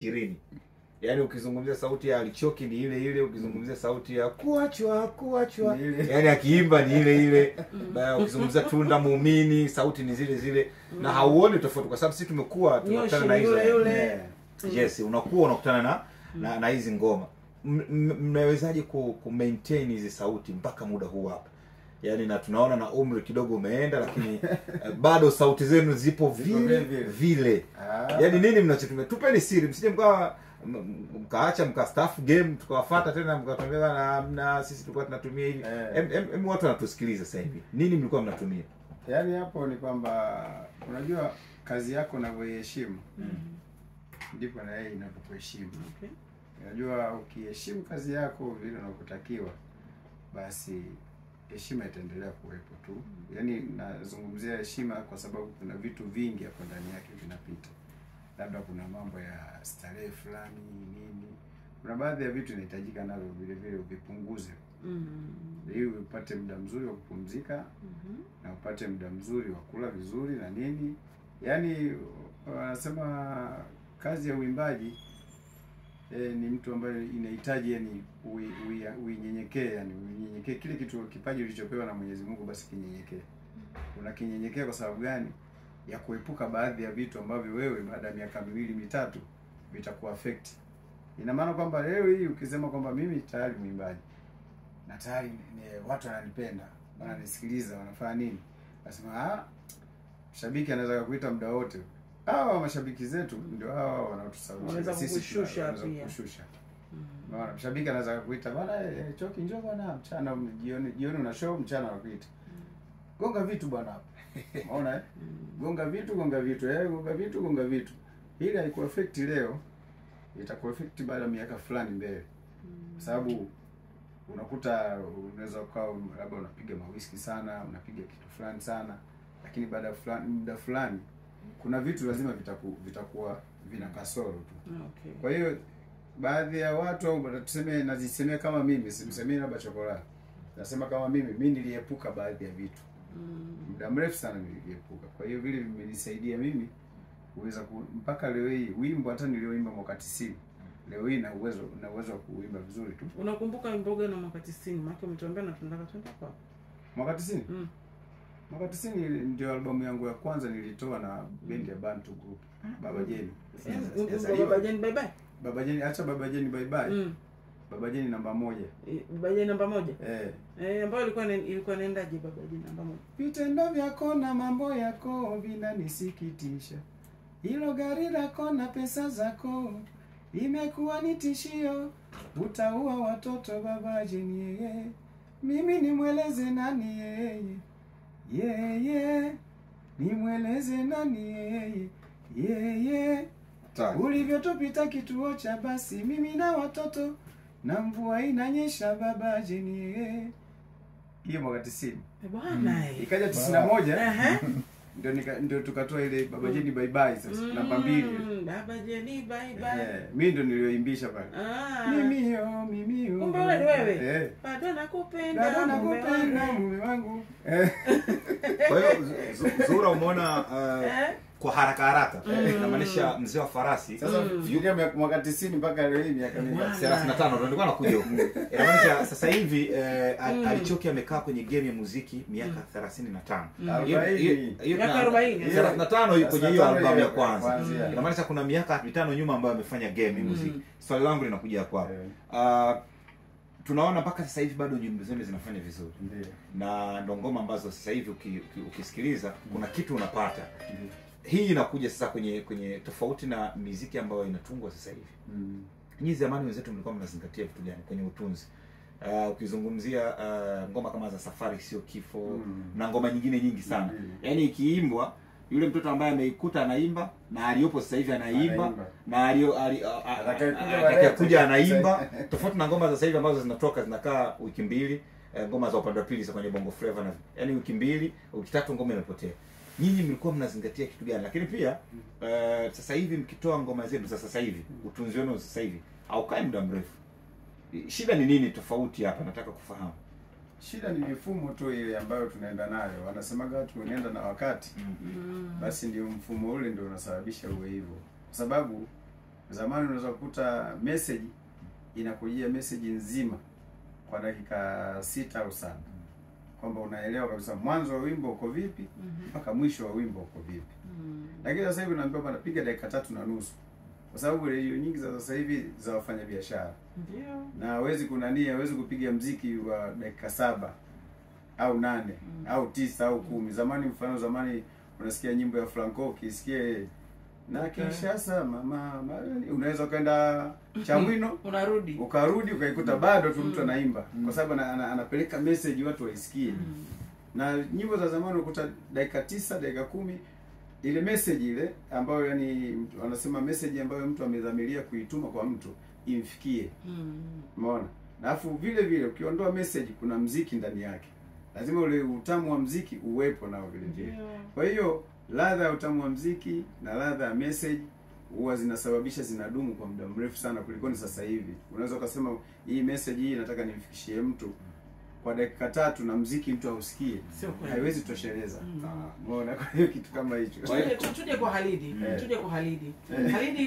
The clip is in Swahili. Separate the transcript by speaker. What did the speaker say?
Speaker 1: 20. Yaani ukizungumzia sauti ya Alichoki ni ile ile, ukizungumzia sauti ya kuachwa kuachwa, yaani akiimba ni ile ile. Ukizungumzia Tunda Muumini sauti ni zile zile, na hauoni tofauti kwa sababu sisi tumekuwa tunakutana na hizo. Yes, unakuwa unakutana na hizi ngoma. Mnawezaje ku maintain hizi sauti mpaka muda huu hapa? Yaani na tunaona na umri kidogo umeenda, lakini bado sauti zenu zipo vile vile. Yaani nini mnachotumia? Tupeni siri, msije mkawa mkaacha mkastaafu game tukawafuata tena mkatuambia na sisi tulikuwa tunatumia hivi. Watu wanatusikiliza sasa hivi. Nini mlikuwa mnatumia?
Speaker 2: Yaani hapo ni kwamba unajua kazi yako unavyoiheshimu ndipo na yeye inapokuheshimu.
Speaker 3: Okay.
Speaker 2: Unajua ukiheshimu kazi yako vile unavyotakiwa, basi heshima itaendelea kuwepo tu. Yaani nazungumzia heshima kwa sababu kuna vitu vingi hapo ndani yake vinapita. Labda kuna mambo ya starehe fulani nini. Kuna baadhi ya vitu inahitajika navyo vile vile uvipunguze. Ili upate muda mzuri wa kupumzika, na upate muda mzuri wa kula vizuri na nini. Yaani wanasema kazi ya uimbaji ni mtu ambaye inahitaji yani uinyenyekee, yani uinyenyekee kile kitu, kipaji ulichopewa na Mwenyezi Mungu, basi kinyenyekee. Unakinyenyekea kwa sababu gani? Ya kuepuka baadhi ya vitu ambavyo wewe baada ya miaka miwili mitatu vitakuaffect. Ina maana kwamba leo hii ukisema kwamba mimi tayari mwimbaji na tayari watu wananipenda, wananisikiliza, wanafanya nini? Nasema shabiki anaweza kukuita muda wote. Hawa mashabiki zetu ndio hawa wanaotusababisha sisi
Speaker 3: kushusha pia.
Speaker 2: Kushusha. Maana mshabiki anaweza kukuita bana, Choki njoo bwana, mchana jioni, jioni una show, mchana anakuita. Gonga vitu bwana hapa. Unaona eh? Gonga vitu, gonga vitu, gonga vitu, gonga vitu. Ile haikuaffect leo, itakuaffect baada ya miaka fulani mbele. Kwa sababu unakuta unaweza ukawa labda unapiga mawiski sana, unapiga kitu fulani sana, lakini baada ya fulani muda fulani kuna vitu lazima vitakuwa vina kasoro tu.
Speaker 3: Okay.
Speaker 2: Kwa hiyo baadhi ya watu au tuseme, nazisemea kama mimi, simsemei labda Chokoraa. Nasema kama mimi niliepuka baadhi ya vitu. Muda mrefu sana niliepuka. Kwa hiyo vile vimenisaidia mimi kuweza mpaka leo hii wimbo hata nilioimba mwaka 90. Leo hii na uwezo wa kuimba vizuri tu.
Speaker 3: Unakumbuka wimbo gani mwaka 90? Maana umetuambia na tunataka twende kwa.
Speaker 2: Mwaka 90? Mwaka 90 ndio albamu yangu ya kwanza nilitoa na bendi ya Bantu Group. Baba Jeni.
Speaker 3: Baba Jeni bye bye.
Speaker 2: Baba Jeni, acha Baba Jeni bye bye. Baba Jeni namba 1.
Speaker 3: Baba Jeni namba 1? Ambayo ilikuwa inaendaje Baba Jeni namba 1?
Speaker 2: Vitendo vyako na mambo yako vinanisikitisha. Hilo gari lako na pesa zako imekuwa ni tishio. Utaua watoto Baba Jeni yeye. Mimi nimweleze nani yeye? Yeye, nimweleze nani yeye? Yeye. Ulivyotupita kituo cha basi mimi na watoto na mvua inanyesha Baba Jeni yeye. Hiyo mwaka 90.
Speaker 3: Bwana.
Speaker 2: Ikaja 91. Ndio tukatoa ile Baba Jeni bye bye sasa namba 2.
Speaker 3: Baba Jeni bye bye.
Speaker 2: Mimi ndio nilioimbisha pale. Mimi yo, mimi yo.
Speaker 3: Kumbe wewe ni wewe. Bado nakupenda.
Speaker 2: Bado nakupenda mume wangu.
Speaker 1: Kwa hiyo Zuhura umeona kwa haraka haraka. Inamaanisha mzee wa farasi.
Speaker 2: Sasa fikiria mwaka 90 mpaka leo hii miaka
Speaker 1: 35 ndio nilikuwa nakuja huko. Inamaanisha sasa hivi Alichoki amekaa kwenye game ya muziki miaka 35.
Speaker 3: Miaka 40.
Speaker 1: 35 yuko kwenye hiyo albamu ya kwanza. Inamaanisha kuna miaka 5 nyuma ambayo amefanya game ya muziki. Swali langu linakuja kwako. Tunaona mpaka sasa hivi bado nyimbo zenu zinafanya vizuri.
Speaker 2: Ndiyo.
Speaker 1: Na ndo ngoma ambazo sasa hivi ukisikiliza kuna kitu unapata. Hii inakuja sasa kwenye tofauti na muziki ambayo inatungwa sasa hivi. Nyinyi zamani wenzetu mlikuwa mnazingatia vitu gani kwenye utunzi? Ukizungumzia ngoma kama za Safari Sio Kifo na ngoma nyingine nyingi sana. Yaani ikiimbwa yule mtoto ambaye ameikuta anaimba na aliyopo sasa hivi anaimba na atakayekuja anaimba, tofauti na ngoma za sasa hivi ambazo zinatoka zinakaa wiki mbili, ngoma za upande wa pili za kwenye Bongo Flava na yaani wiki mbili, wiki tatu ngoma imepotea. Nyinyi mlikuwa mnazingatia kitu gani? Lakini pia sasa hivi mkitoa ngoma zenu za sasa hivi, utunzi wenu sasa hivi haukai muda mrefu. Shida ni nini tofauti hapa? Nataka kufahamu.
Speaker 2: Shida ni mifumo tu ile ambayo tunaenda nayo. Wanasemaga watu wanaenda na wakati. Basi ndio mfumo ule ndio unasababisha uwe hivyo. Kwa sababu Zamani unaweza kukuta message inakujia message nzima kwa dakika 6 au 7. Kwamba unaelewa kabisa mwanzo wa wimbo uko vipi mpaka mwisho wa wimbo uko vipi. Lakini sasa hivi unaambiwa bana piga dakika 3.5. Kwa sababu redio nyingi za sasa hivi za wafanyabiashara.
Speaker 3: Ndio.
Speaker 2: Na hawezi kunania, hawezi kupiga mziki wa dakika 7 au 8 au 9 au 10. Zamani mfano zamani unasikia nyimbo ya Franco ukisikia na Kinshasa mama unaweza ukaenda Chamwino
Speaker 3: unarudi
Speaker 2: ukarudi ukaikuta bado tu mtu anaimba kwa sababu anapeleka message watu waisikie. Na nyimbo za zamani ukuta dakika 9 dakika 10 ile message ile ambayo yani wanasema message ambayo mtu amedhamiria kuituma kwa mtu imfikie. Umeona? Na afu vile vile ukiondoa message kuna mziki ndani yake. Lazima ule utamu wa mziki uwepo nao vile vile. Kwa hiyo ladha ya utamu wa mziki na ladha ya message huwa zinasababisha zinadumu kwa muda mrefu sana kuliko ni sasa hivi. Unaweza ukasema hii message hii nataka nimfikishie mtu kwa dakika 3 na mziki mtu hausikie. Haiwezi tosheleza. Umeona? Kwa hiyo kitu kama hicho.
Speaker 3: Tuje kwa Halidi. Tuje kwa Halidi. Halidi.